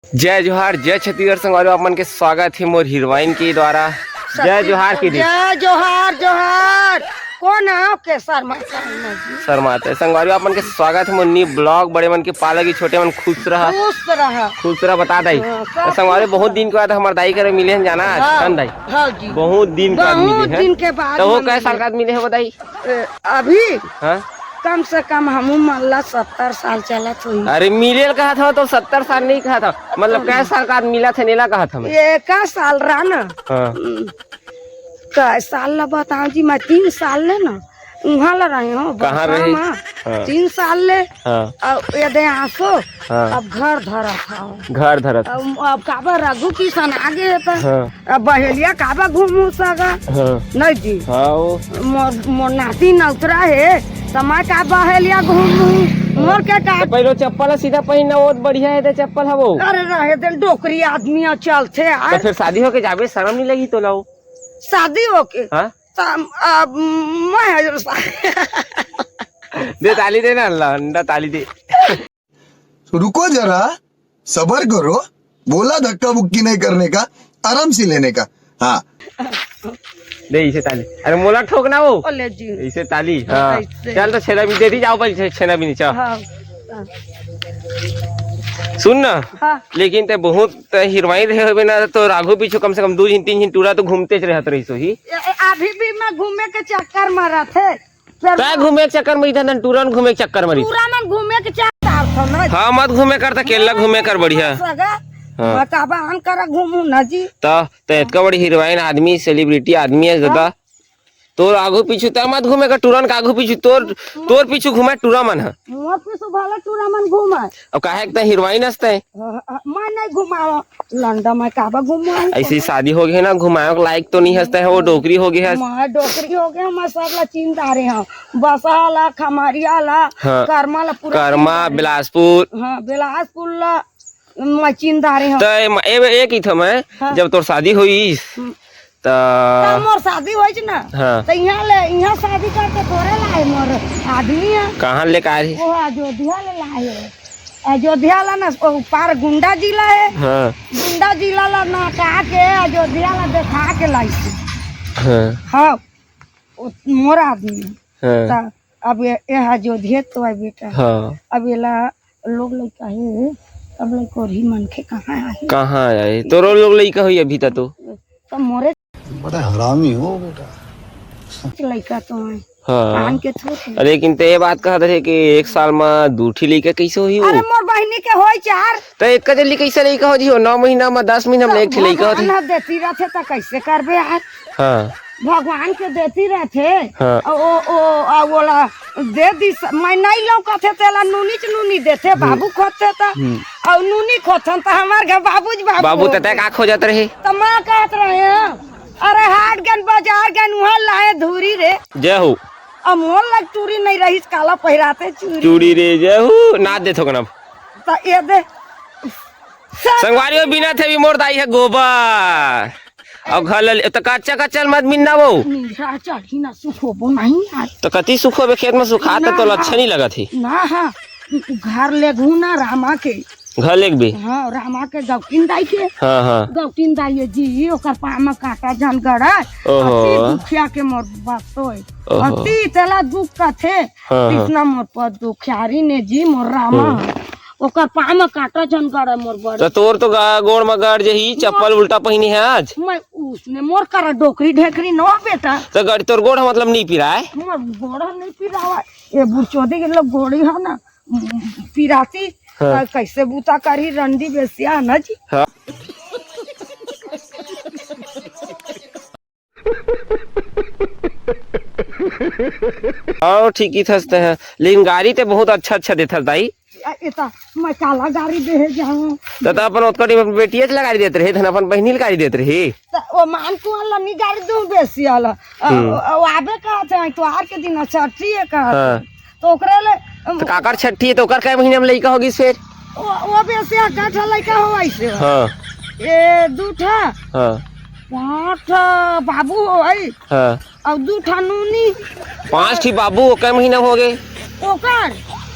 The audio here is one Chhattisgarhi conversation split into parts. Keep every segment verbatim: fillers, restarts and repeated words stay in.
जय जोहार, जय छत्तीसगढ़ संगवारी हो, आप मन के स्वागत हे मोर हीरोइन के द्वारा। जय जोहार की दी। जय जोहार, जोहार। कोन हे के शर्मा, शर्मा जी? शर्मा ते संगवारी हो, आप मन के स्वागत हे मोर न्यू ब्लॉग। बड़े मन के पाला की, छोटे मन खुश रहा। खुश रहा। खुश रहा, बता दाई। हाँ, सब तो संगवारी हो, खुश बहुत रहा। दिन के बाद हमर दाई करे मिले हन जाना आज, हाँ, हन दाई? हाँ जी। बहुत दिन के बाद बहुत मिले हन। दिन के बाद तो वो में कै मिले। साल के बाद मिले हो बताई? ए, अभी? हाँ? कम से कम हमू मन ला सत्तर साल चलत होही। अरे मिले ल कहत हव तो सत्तर साल नहीं कहत हव, मतलब कै साल के बाद मिलत हे नेला कहत हव मैं। एका साल रहा ना। हाँ। हम्म, कै साल ला बताओ जी, मैं तीन साल ले ना उहाँ ला रहे हो, कहाँ बरसा रहे? मा। हाँ। तीन साल ले। हाँ। अब ये दे आसो, हाँ। अब घर धरत हव। घर धरत। अब, अब काबर रघु किशन आगे हे त। हाँ। अब बहेलिया काबर घूमू सगा? हाँ। नहीं जी। हाँ, वो। मोर, मोर नाती नौतरा हे, त मैं का बहेलिया घूमू? मोर के का? तो पहले चप्पल सीधा पहिनना, वो बढ़िया हे, ते चप्पल हवो। अरे रहे दे, डोकरी आदमी ह चलथे यार। तो फिर शादी होके जाबे, शर्म नहीं लगी तोला वो? शादी होके? हाँ। त अब मैं हजर सा- दे ताली दे ना, लंडा ताली दे। रुको जरा, सबर करो, बोला धक्का बुक्की नहीं करने का, आराम से लेने का। हाँ। दे इसे ताली। अरे मोला ठोकना वो। ओ ले जी। इसे ताली। हाँ। ऐसे। चल तो छेना भी दे दी, जाओ भाई, छे-, छेना भी नीचे। हाँ। सुन ना। हाँ। लेकिन ते बहुत ते हीरोइन रहे होबे ना, तो राघू पीछू कम से कम दू झिन, तीन झिन टूरा तो घूमते रहत रहिस होही। ए, ए, अभी भी मैं घूमे के चक्कर में रहते। फिर तै मैं घूमे के चक्कर में इधर टूरन घूमे के चक्कर में रहिस। टूरा मन घूमे के चक्कर था ना। हाँ, मत घूमे कर, त केला घूमे कर बढ़िया। सगा, हाँ। मैं काबा हम करा घूमू ना जी। त, त इतका बड़ी हीरोइन आदमी, सेलिब्रिटी आदमी है दादा। हाँ। तोर आगू पीछू तै मत घूमे कर, टूरन का आगू पीछू तोर, तोर पीछू घूमे टूरा मन ह। मोर पीछू भला टूरा मन घूमे। अब काहे के तै हीरोइन हस तै? अ, अ, मैं नहीं घुमाओ। लंडा मैं काबा घुमाओ? ऐसी शादी हो गई ना, घुमाओ के लायक तो नहीं हस तै, वो डोकरी हो गई हस। मैं डोकरी हो गया, मैं सब ला चिन डारे हूँ। बसा ला, खमरिया ला, हाँ। करमा ला, पूरा करमा, चिन डारे। बिलासपुर। हाँ, बिलासपुर ला, मैं चिन डारे हूँ। तो ए-, ए-, एक ही था मैं, हाँ। जब तोर शादी होइस, हम्म। त त मोर शादी होइस ना, हाँ। त इहाँ ले, इहाँ शादी करके तोरे लाए मोर आदमी है। कहाँ ले का रही? वो अयोध्या ले लाए। अयोध्या ला ना, वो पार गुंडा जिला है। हाँ। गुंडा जिला ला ना कहा के अयोध्या ला देखा के लाइस। हाँ। हाँ, वो मोर आदमी है। हाँ। त अब ये, ये अयोध्या तो है बेटा। हाँ। अब ये ला लोग लइका हे, अब लइका और ही मनखे कहाँ आही? कहाँ आही? तोरो लोग लइका होई अभी त तो। त मोरे बड़ा हरामी हो बेटा। लइका तो है। हाँ। आन के थोड़े। अरे, लेकिन ते ये बात कहत रहे कि एक साल में दू ठी लइका कैसे होही वो? अरे, मोर बहिनी के होई चार। त एक जल्दी कैसे लइका हो जी हो? नौ महीना में, दस महीना में एक ठी लइका होथे। भगवान ह देती रहथे त कैसे करबे यार? हाँ। भगवान के देती रहथे। हाँ। ओ, ओ, आ, ओला दे दिस, मैं नहीं लौकत हे, तेला नूनीच नूनी देथे, हम्म। बाबू खोजथे त, हम्म। अउ नूनी खोजथन त हमार घर बाबूज बाबू बाबू होथे। त तै का खोजत रहे? त मैं कहत रहे हूँ, अरे हाट गन बाजार गन उहाँ लाए धूरी रे। जय हो। अब मोर लग टूरी नहीं रहिस, काला पहिराते चूरी। चूड़ी रे, जय हो, ना दे थोकना। त ये दे। संगवारी हो, बिना थे भी मोर दाई है गोबर। अउ घर ले, त कच्चा कच्चा मत मिलना वो। निंद्रा चढ़ी ना, सुखोबो नहीं आज। त कति सुखोबे, खेत में सुखात ना, तो अच्छा नहीं लगत हे। ना, हाँ, घर ले घू ना रामा के। घर लेग बे? हाँ, रामा के गौटिन दाई के। हाँ, हाँ। गौटिन दाई है जी, ओकर पाँव में कांटा झन गड़े। ओहो। अति दुखिया के मोर बात तो है। ओहो। अति तेला दुख कथे। हाँ, हाँ। कृष्णा मोर पर दुखियारी ने जी, मोर रामा। हम्म। ओकर पाँव में कांटा झन गड़े मोर बड़। त तोर तो गा-, गोड़ में गड़ जही, चप्पल उल्टा पहिने है आज। मैं उसने मोर करा डोकरी ढेकरी न बेटा। त गड़ तोर गोड़ मतलब नहीं पिराए? मोर गोड़ नहीं पिरावा। ये बुरचोदी के लोग गोड़ी है ना, पिराती। हाँ। कैसे बूता करी रंडी बेसिया ना जी। हाँ। हाँ, ठीक ही थस ते हैं, लेकिन गाड़ी ते बहुत अच्छा अच्छा देथस दाई। ए, एता मैं काला गाड़ी दे हे जाऊं। त, त अपन ओतका टिम अपन बेटिये ला गाड़ी देत रहे, धन अपन बहिनी ला गाड़ी देत रहे। त ओ मान कुआं ला नी गाड़ी दूं बेसी आला। अ, हम्म। ओ, ओ आबे कहत है, तो आर के दिन छठी है कहत है। हाँ। तो ओकरे ले, अम, तो काकर छठी है, तो ओकर कै महीना में लइका होगिस फिर? ओ, ओ बेसे आठ ठा लइका हो ऐसे। हाँ। ए, दू ठा। हाँ। पाँच ठा बाबू हो आई। हाँ। और दू ठा नूनी। पाँच ठी बाबू, कै महीना हो गए? ओकर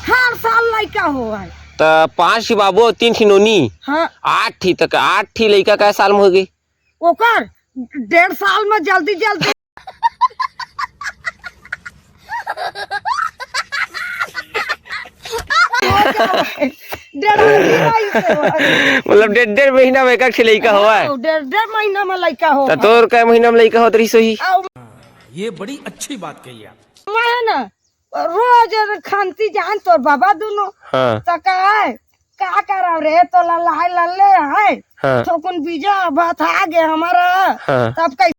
हर साल लइका हो आई। त पांच ठी बाबू अउ तीन ठी नोनी। हाँ। आठ ठी तक, आठ ठी लइका कै साल में हो गई? ओकर डेढ़ साल में जल्दी जल्दी। डेढ़ महीना ही से हो। मतलब डेढ़ डेढ़ महीना में एक एक ठे लइका होवय? हाँ, डेढ़ डेढ़ महीना में लइका हो। त तोर कै महीना में लइका होत रहिस होही? ये बड़ी अच्छी बात कही आप। मैं है ना, रोज खंती जान तोर बाबा दुनो। हाँ। त का है? का करब रे, तोला लाय लल्ले है। हाँ। थोकुन बीजा भात आ गे हमारा। हाँ। तब कई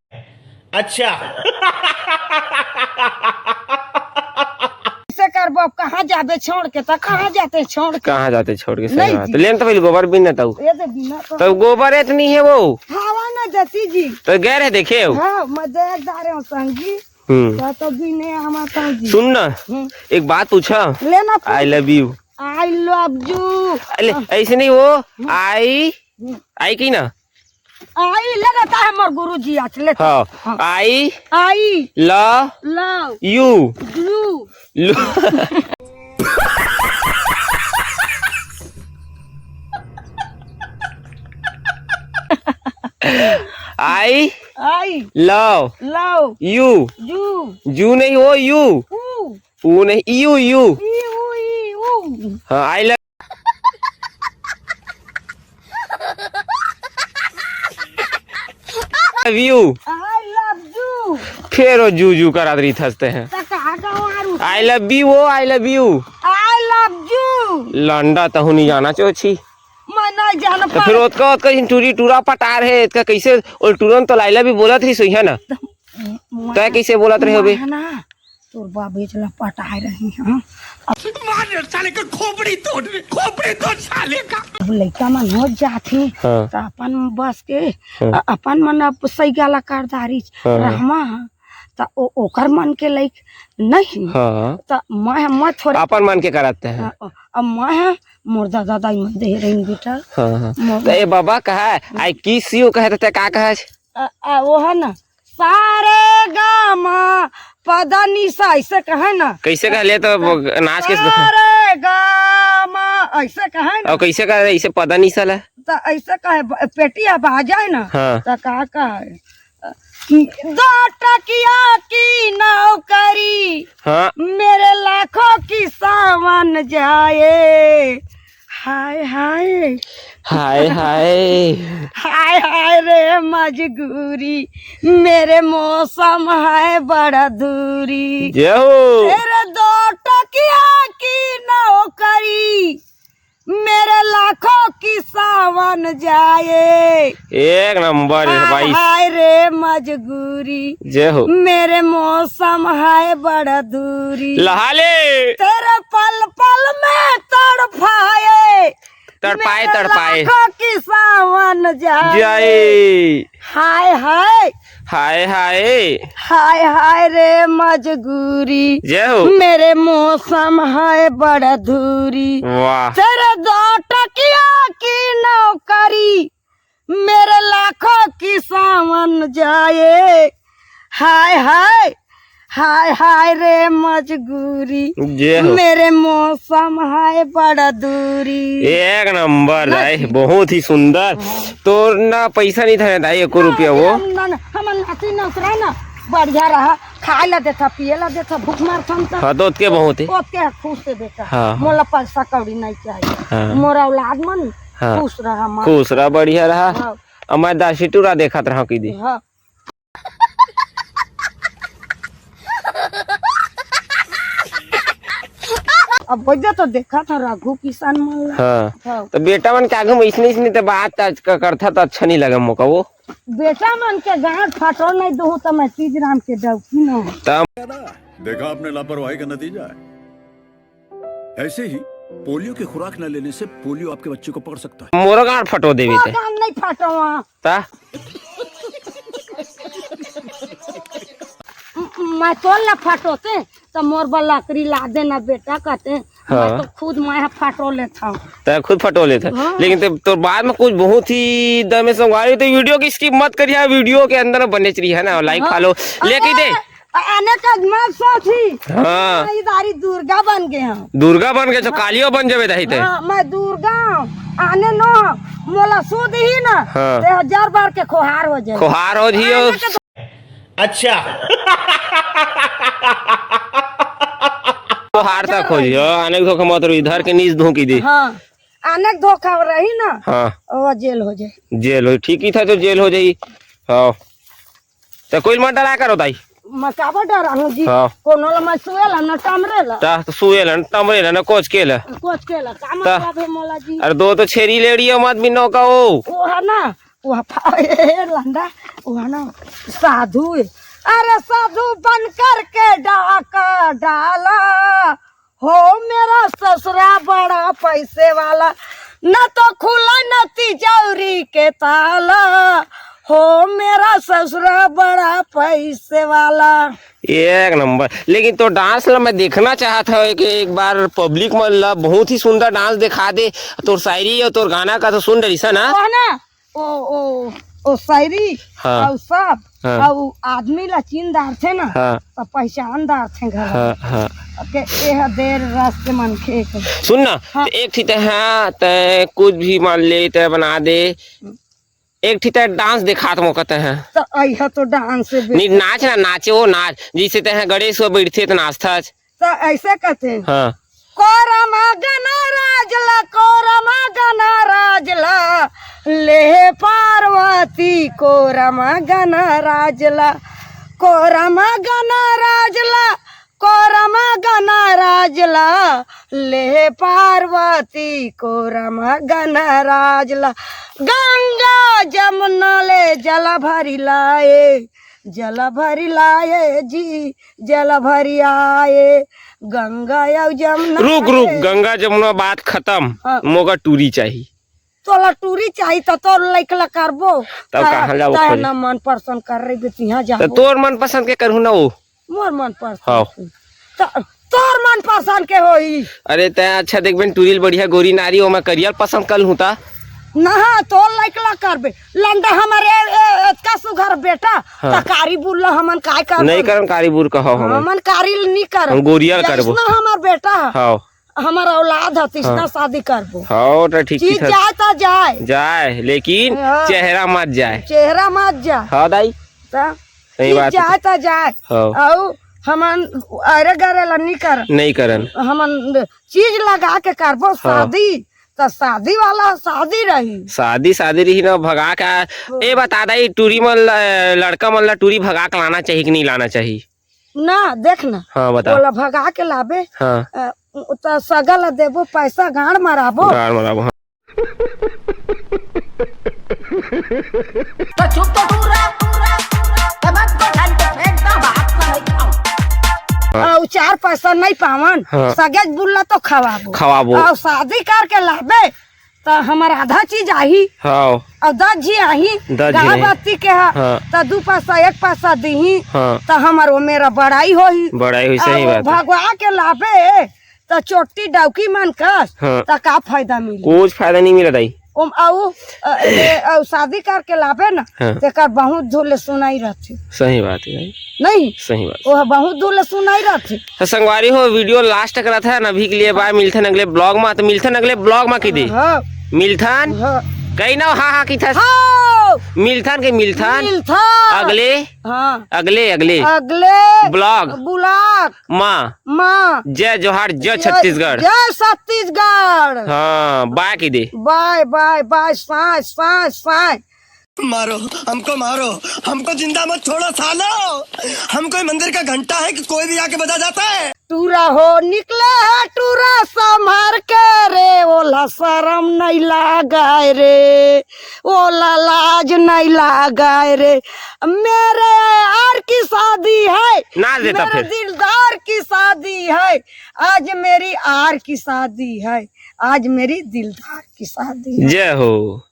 अच्छा। कैसे करबो? अब कहाँ जाबे छोड़ के? त कहाँ जाते छोड़ के? कहाँ जाते छोड़ के? सही नहीं बात। जी। लेन त पहले गोबर बिन न ताऊ। ये तो बिना तो तब गोबर एतनी है वो। हवा ना जती जी। त गए रहे देखे हो? हाँ, मजेदार है संग जी। हम्म। त तो बिने हमार संग जी। सुन ना, हम्म। एक बात पूछा। लेना पूछ। I love you। I love you। अरे, ऐसे नहीं वो, हम्म। I, hmm. I की ना? आई ले लेता है मोर गुरु जी आज ले। हाँ, हाँ। I आई ल love you। You। लू। I I love love you। You। You नहीं हो, you। ऊ। ऊ नहीं, you, you। ई ऊ, ई ऊ। हाँ, I love love you। I love you। फेर वो जू जू करत रही थसते हैं। त कहाँ का वारू? I love you, वो I love you। I love you। Landa तहु नहीं जाना चोछी। मैं नहीं जाना तो फिर ओतका ओतका झिन टूरी टूरा पटार है, इतका कैसे ओल टूरन तो लाइला भी बोलत रही सोई है ना? तै कैसे बोलत रहे होबे? मैं ना, तोर बाबेच ला पटाए रही, हाँ। मार साले का खोपड़ी तोड़, खोपड़ी तोड़ साले का। अब लइका मन हो जाथे, हाँ। त अपन बस के, हाँ। अ-, अपन मन अब सही गाला कर दारिच, हाँ, हाँ। रहमा, त ओ-, ओकर मन के लइक नहीं। हाँ। त मैं, मैं थोड़े अपन मन के करत हैं। हाँ, अब मैं, मोर दादा दाई मन दे रही बेटा। हाँ, हाँ। मोर त ए बाबा कहा, I kiss you कहे त तै का कहा? अ, अ, वो है ना, सारे गा मा पदा निसा, ऐसे कहे ना। कैसे कहले तो वो नाच के सा रे गा मा, ऐसे कहे ना। और कैसे कहे ऐसे पदा निसा ला? तो ऐसे कहे, ब-, पेटी अब आ जाए ना, हाँ। तो का कहे? दो टकिया की नौकरी, हाँ। मेरे लाखों की सावन जाए। हाय, हाय। हाय, हाय। हाय, हाय रे मजबूरी, मेरे मौसम है बड़ा दूरी। जय हो। तेरे दो टकिया की नौकरी, मेरे लाखों की सावन जाए। एक नंबर है हाय, भाई। हाय रे मजबूरी। जय हो। मेरे मौसम है बड़ा दूरी। लहाले। तेरे पल पल में तड़पाए। तड़पाए, मेरे तड़पाए। लाखों की सावन जाए। जाए। हाय, हाय। हाय, हाय। हाय, हाय रे मजबूरी। जय हो। मेरे मौसम है बड़ा दूरी। वाह। तेरे दो टकिया की नौकरी, मेरे लाखों की सावन जाए। हाय, हाय। हाय, हाय रे मजबूरी। जय हो। मेरे मौसम है बड़ा दूरी। एक नंबर ना दाई, जी। बहुत ही सुंदर। हाँ। तोर ना पैसा नहीं था दाई, एको रुपया वो। ना, ना, ना, हमर नाती नौकरा ना बढ़िया रहा, खाए ला देता, पिए ला देता, भूख मार थम त। हाँ, तो ओतके बहुत है। ओतके खुश है बेटा। हाँ, हाँ। मोला पैसा कौड़ी नहीं चाहिए। हाँ। मोर औलाद मन हाँ। खुश रहा, माँ। खुश रहा, बढ़िया रहा। हाँ। अब मैं दासी टूरा देखत रहा की दी। हाँ। अब वजह तो देखा था रघु किसान मन ला। हाँ। हाँ। तो बेटा मन के आगू में इसने, इसने तो बात आज का करथा तो अच्छा नहीं लगा मोका वो। बेटा मन के गांठ फाटो नहीं दो तो मैं तीज राम के डौकी न हो। तब देखा आपने लापरवाही का नतीजा है। ऐसे ही पोलियो की खुराक न लेने से पोलियो आपके बच्चे को पकड़ सकता है। मोरो गांठ फटो देवी ओ ते। गांठ नहीं फटो वहाँ। ता? म-, मैं तोल ला फटोते, तो मोर बर लकड़ी ला देना बेटा कहते। मैं हाँ। तो खुद मैं यहाँ फटो लेता हूँ। तै खुद फटो लेता। हाँ। लेकिन ते, तोर बात में कुछ बहुत ही दमे संगवारी, तो वीडियो की skip मत करिए, वीडियो के अंदर बने रहिए, है ना, like हाँ। follow लेके दे। अरे, आने का मैं सोची। हाँ। मैं इधारी दुर्गा बन गए हम। दुर्गा बन गए तो हाँ। कालियो बन जावे रही ते। हाँ, मैं दुर्गा हूँ। आने नो, मोला सो दही ना। हाँ। ते हजार बार के खोहार हो जाए। खोहार हो जियो। आने के अच्छा। खोहार तक हो जियो। आने के धोखा मत रही, इधर के नीच धोखी दी। हाँ। आने के धोखा रही ना। हाँ। वो जेल हो जाए। जेल हो, ठीक ही था तो जेल हो जाई। हाँ। तो कोई मत डरा करो दाई। मैं काबर डरा हूँ जी? हाँ। कोनो ला मैं सुएला ना टमरेला। ता तो सुएला ना टमरेला ना कोच केला। कोच केला, का ता मतलब है मोला जी? अरे दो तो छेरी लेड़ी हो मत बिनो का ओ। वो है ना, वो फा-, ए लंडा, वो है ना, साधु है। अरे साधु बन करके डाका डाला, हो मेरा ससुरा बड़ा पैसे वाला, न तो खुला न तिजौरी के ताला, हो मेरा ससुरा बड़ा पैसे वाला। एक नंबर। लेकिन तो डांस ला मैं देखना चाहत हव कि एक बार पब्लिक मन ला बहुत ही सुंदर डांस दिखा दे। तोर शायरी और तोर गाना का तो सुन डरिस ना। वो है ना, ओ, ओ, ओ शायरी, हाँ। और सब, हाँ। और आदमी ला चिन डारथे ना, हाँ। तो पहचान डारथे घर। हाँ, हाँ। के एह देर रस के मनखे के। सुन ना, हाँ। एक ठी ते, हाँ, ते कुछ भी मान ले, ते बना दे। एक ठी ते डांस दिखात मोका ते, हाँ। तो अइहा तो डांस बे- नहीं, नाच ना, नाचे वो नाच। जैसे ते, हाँ, गणेश वो बैठथे तो नाचथस। त ऐसे कहते हैं, हाँ। कोरमा गणराज ला, कोरमा गणराज ला, ले पार्वती कोरमा गणराज ला, कोरमा गणराज ला, कोरमा गणराज ला, ले पार्वती कोरमा गणराज ला, गंगा जमुना ले जल भरि लाए, जल भरि लाए जी, जल भरि आए, गंगा अउ जमुना रुक, रुक, आए। गंगा जमुना बात खतम। हाँ। मोका टूरी चाही। तोला टूरी चाही त तोर लइक ला करबो। तब तैं, कहाँ जाबो तैं खोजे? ना मन पसंद कर रही बे, तिहाँ त जाबो। तोर मन पसंद के करहूँ ना वो। मोर मन पसंद हाँ। के। त तोर मन पसंद के होही। अरे तैं अच्छा देखबे न, टूरी ल बढ़िया गोरी नारी, ओमा करिया ल पसंद कर लूँ ता। ना, तोर लइक ला करबे। लंडा हमर ए, ए, एतका सुघर बेटा, हाँ। त कारी बुल्ला हमन काय करबो? नहीं करन कारी बुर कहो हमन। हमन कारी ल नहीं करन। हम गोरिया ल करबो। जइसना हमर बेटा ह, हाँ। हमर औलाद ह, तइसना हाँ। शादी करबो। हाँ, त ठीक चीज ही था। जाए त जाए। जाए, लेकिन हाँ। चेहरा मत जाए। चेहरा मत जाए। हाँ दाई। त सही चीज बात है। जाए त जाए। हाँ। अउ हमन अरे गरे ला नहीं करन। नहीं करन। हमन चीज लगा के करबो हाँ। शादी, त शादी वाला शादी रही। शादी, शादी रही ना, भगा के। हाँ। ए बता दाई, टूरी मन ला, लड़का मन ला टूरी भगा के लाना चाही कि नहीं लाना चाही? ना, देख ना। हाँ, बता। ओला भगा के लाबे। हाँ। अ, त सगा ला देबो पैसा, गांड़ मराबो। गांड़ मराबो, हाँ। तो चुप तो तू रह, तू रह, तू रह। ए मत को ढंग के फेंक दो, बात को नहीं खाओ। हाँ। अउ चार पैसा नहीं पावन, हाँ। सगेज बुल्ला तो खवाबो। खवाबो। अउ शादी करके लाबे, त हमर आधा चीज आही। हाँ। अउ दस झी आही, दस झी गाँव आही। बस्ती के ह, हाँ। त दू पैसा, एक पैसा दीही, हाँ। त हमर ओ मेरा बड़ाई होही। बड़ाई होही, सही अउ बात है। भगवा के लाबे, त चोट्टी डौकी मन कस, हाँ। त का फायदा मिली? कुछ फायदा नहीं मिला दाई। ओम अउ, अ, ए, अउ शादी करके लाबे ना, हाँ। तेकर बहुत दूर ले सुनाई रहथे। सही बात है भाई। नहीं? सही बात। ओह बहुत दूर ले सुनाई रहथे। तो संगवारी हो, video last तक रहत हे ना, अभी के लिए bye, मिलथन अगले vlog मा, तो मिलथन अगले vlog मा की दे। हाँ। मिलथन? हाँ। कही ना, हाँ, हाँ, की था? हाँ। मिलथन के मिलथन? मिलथन। अगले? हाँ। अगले, अगले। अगले। Vlog। Vlog। मा। मा। जय जोहार, जय जय, छत्तीसगढ़। जय छत्तीसगढ़। हाँ, bye की दे। Bye, bye, bye, Sai, Sai, Sai. मारो, हमको मारो, हमको जिंदा मत छोड़ो सालो। हम कोई मंदिर का घंटा है कि कोई भी आके बजा जाता है? टूरा हो निकले है, टूरा संभर के रे, ओला शरम नहीं लागे रे, ओला लाज नहीं लागे रे। मेरे यार की शादी है, नाच देता मेरे फिर। दिलदार की शादी है, आज मेरी यार की शादी है, आज मेरी दिलदार की शादी है। जय हो।